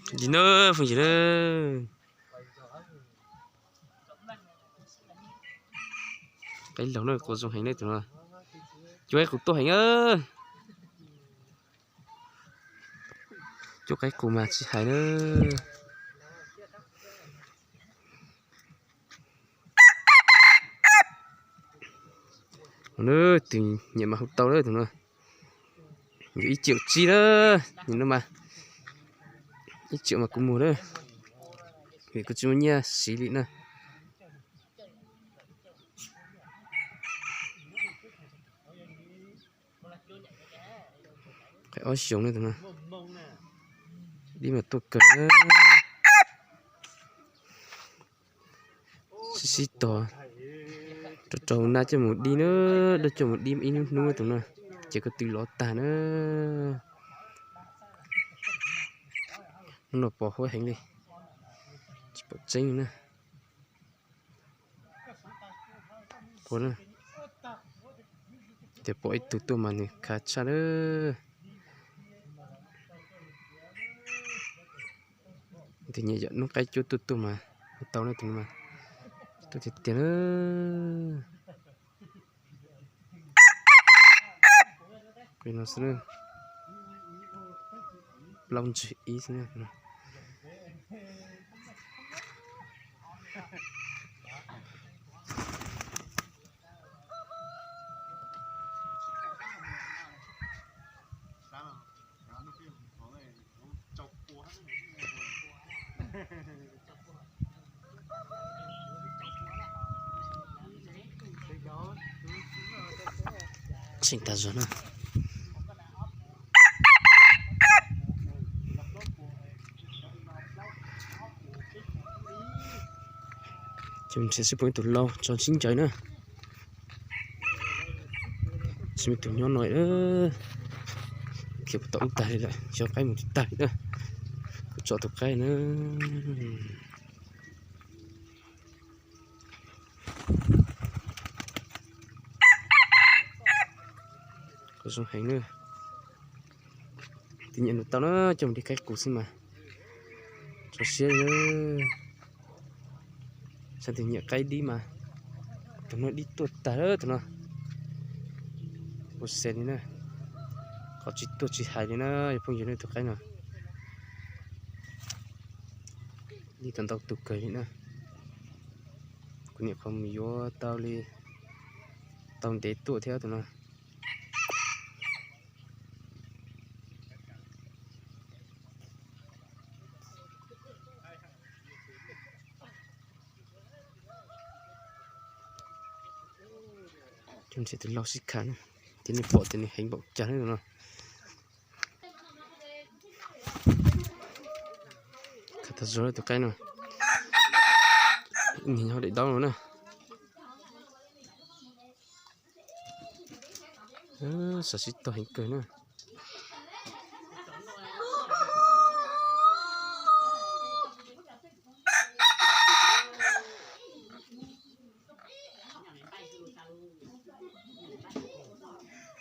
Ntsis na, phooj ywg na. Qaib laug na, quas zoo heev na tus no. Cuab qaib qus tuaj heev na. Cuab qaib qus mas tsis hais na. Tus nyiam mas hu tau na tus no. Yuav ib triệu tsib na, nim no mas ib triệu mas kuv muag na, vim kuv tsis muaj nyiaj siv li na. Qaib ob xyoos na tus no. Dib mas tuaj kawg na. Sib sib tog, rau rau na coj mus dib na, coj mus dib ib hnub hnub tus no, ces ko tw lov tag na. Hnub no pos huab heev li, tsis pom tseeb na. Ua na, tias pom ib tug tuaj mas nws khav tshaj na. Tus nyiam yam noob qaib cuab tuaj tuaj mas hu tau na tus no mas tuaj tiag tiag na. Qhov no xwb na, plaub ntseg ib xwb na. Tseem tas zog na. Ces nrhiav sib pom ib tug lau tso sib ncaws na. Tsis muaj tus nyob no, khiav puas tau ub tag li lawm, xyov qaib mus twg tag li na. Kuv tso tus qaib na. Qhov zoo heev na. Tus nyiam nws tau na, coj mus dib qaib qus xwb mas tso siab li na. Xav tias nyiam qaib dib mas tus no dib tuaj tag tus no. Ua xes li na, qhov tsis tuaj tsis hais li na, yog phooj ywg na tus qaib no. Dib tau ntau tus kawg li na. Kuv niam qhov mus yuav tau li, tau ntev tuaj thiab tus no. Coj nrhiav tus lau sib kham na, ces nej pom tias nws heev npaum cas na no. Khav tag zog tus qaib no, nws nyob daim daub no na. Xav sib tog heev kawg na.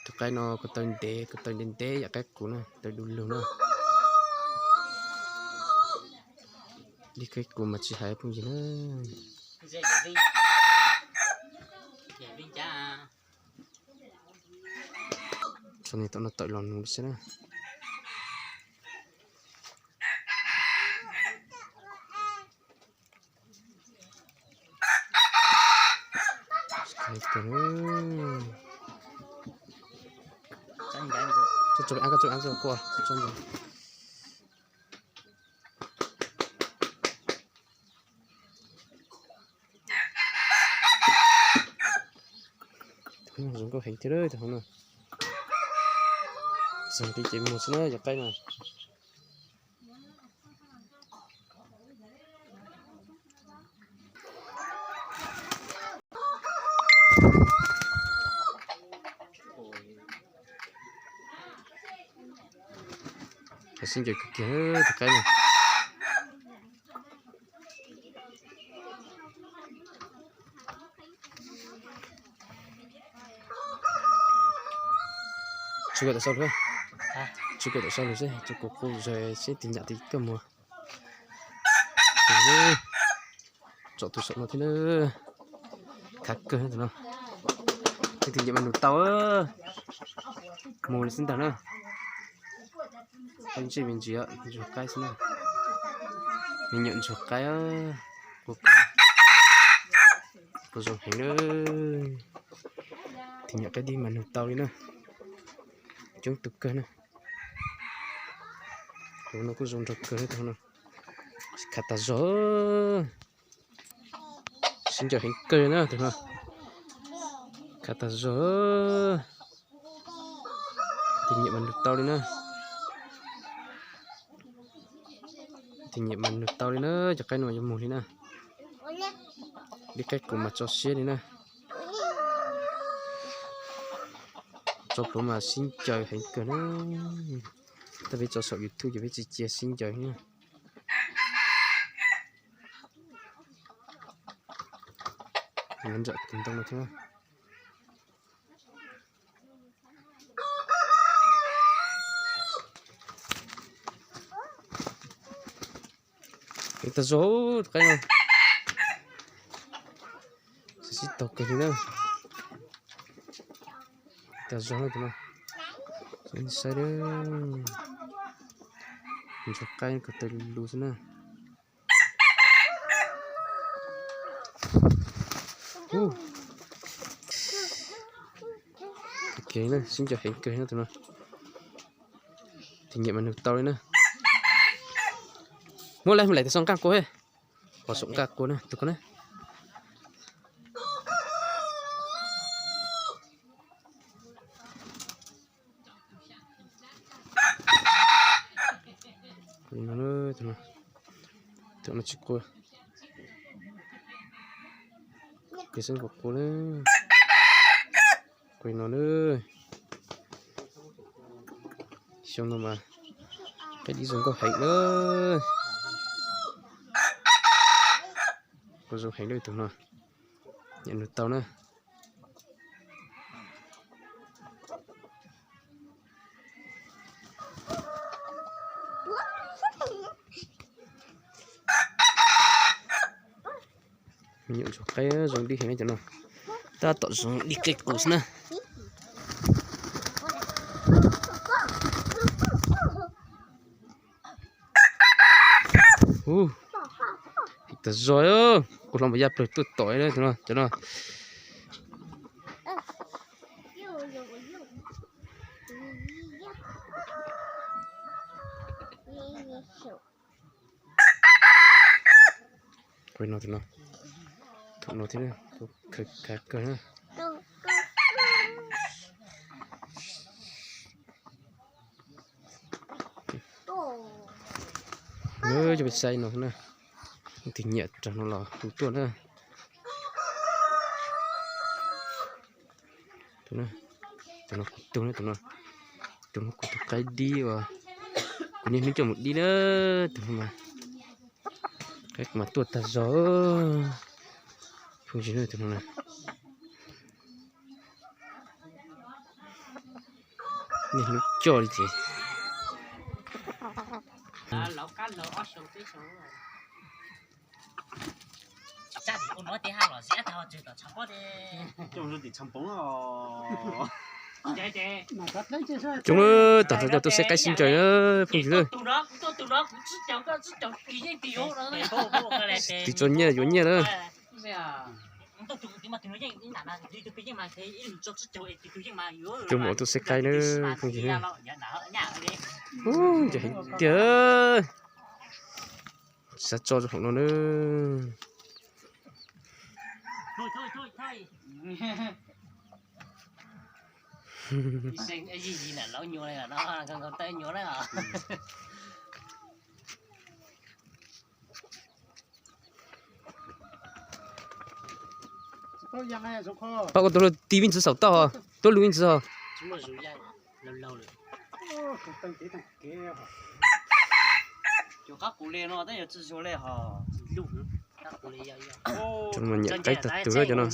Tus qaib no ko taw ntev, ko taw ntev ntev yam qaib qus na, taw du lug na. Dib qaib qus mas tsis hais phooj ywg na. Tso niag tom no tawm los nug xwb na. Zoo nkauj heev thiab tus hauv no. Txog li ces muag xwb na yog qaib no. Sib ncaws kawg kiag tus qaib no. Tsis kawm tawm sau lus, tsis kawm tawm sau lus xwb, tsuas kuv qus zog seb tus nyam tus koj muag. Tsom tus saum no thiab na. Khav kawg tus no. Leej twg nyiam mas nug tau. Mus li xwb ntag na. Qab ntsej me ntsis ntsuag qaib xwb na. Me nyuam ntsuag qaib. Kuj zoo heev na. Tus nyuam qaib dib mas nug tau li na. Coob tus kawg na. Tus no kuj zoo nraug kawg na tus no. Khav tas zog. Sib ncaws heev kawg na tus no. Khav tas zog. Tus nyiam mas nug tau li na. Tus nyiam mas nug tau li na, cov qaib no mas yuav mus li na. Dib qaib qus mas tso siab li na. Tso plhuav mas sib ncaws heev kawg na. Tab peb tso saum YouTube ces peb tsis cia sib ncaws na. Nyob nram tus ntoo no thiab. Heev tas zog tus qaib no. Sib tau kawg li na. Heev tas zog na tus no. Saib, ntsuag qaib ko taw lus lus xwb na. Sib ncaws heev kawg no tus no. Tus nyiam mas nug tau li na. Muab lawm mus lawm tus saum nqaj kua, pom saum nqaj kua na tus ko na. Tus no tsis qua. Tus xeeb puas qua na. Qua no na. Xyoo no mas qaib dib zoo nkauj heev na. Qua zoo heev li tus no. Nyiam nug tau na. Me nyuam ntsuag qaib zoo dib heev cov no. Tab tom zoo dib qaib qus xwb na. Heev tas zog, kuv hlob Npawg Yaj Plawg tuaj tom cov no. Tus no thiab, khav kawg na. Cov peb saib no na, tus nyiam rau no los hu tuaj na. Tus no kuv tus, tus no kuv tus qaib dib uas kuv niaj hnub coj mus dib na. Tus no mas qaib mas tuaj tag zog. Phooj ywg, tus no na, niaj hnub coj li ces. Coob, tom no coj tuaj saib qaib sib ncaws na phooj ywg. Tus tso nyiaj yuav nyiaj na. Coj mus tuaj saib qaib na phooj ywg. Ub, ncaws heev tiag. Tsis xav tso rau hauv no na. Pab kuv tus hlub tis me ntxwv saum toj, tuab lug me ntxwv ho. Cov no mas nyiam qaib tag tus cov no.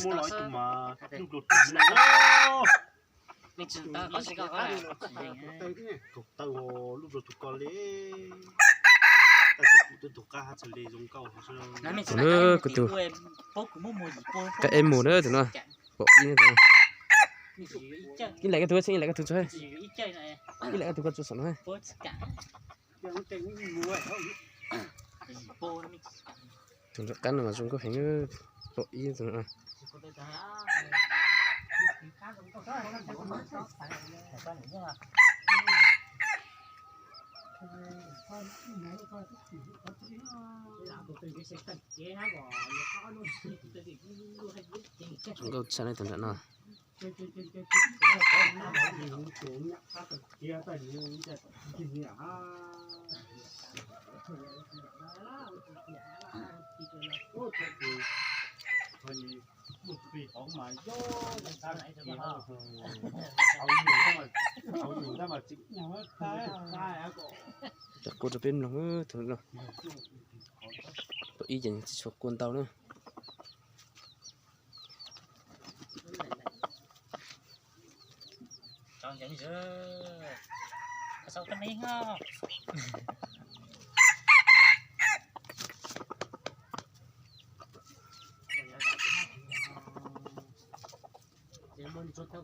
Tus na, kuv tus qab eb mus na tus no, pom ib na tus no. Ib lais koj tus, ib lais koj tus tso, ib lais koj tus koj tso saum no. Tus nram qab no mas zoo nkauj heev, pom ib tus no. Zoo nkauj tshaj na tus nram no. Cov kua rau peb mloog, tus no, tus ib ces tsis tshua kua ntau na.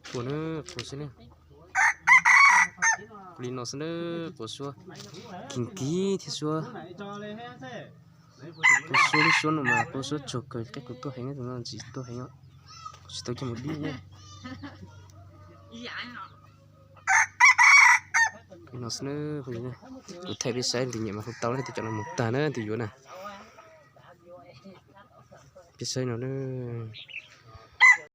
Quas na, quas xwb na. Li no xwb na, quas suab. Kis kis thiab suab. Quas suab lub suab no mas quas suab tsuag kawg, qab kuv tuaj heev, tus no tsis tuaj heev, kuv tsis tau coj mus dib ne. Li no xwb na, kuv thaij peb saib, tus nyiam mas hu tau na, tus cov no mus tag na, tus yuav na. Peb saib no na.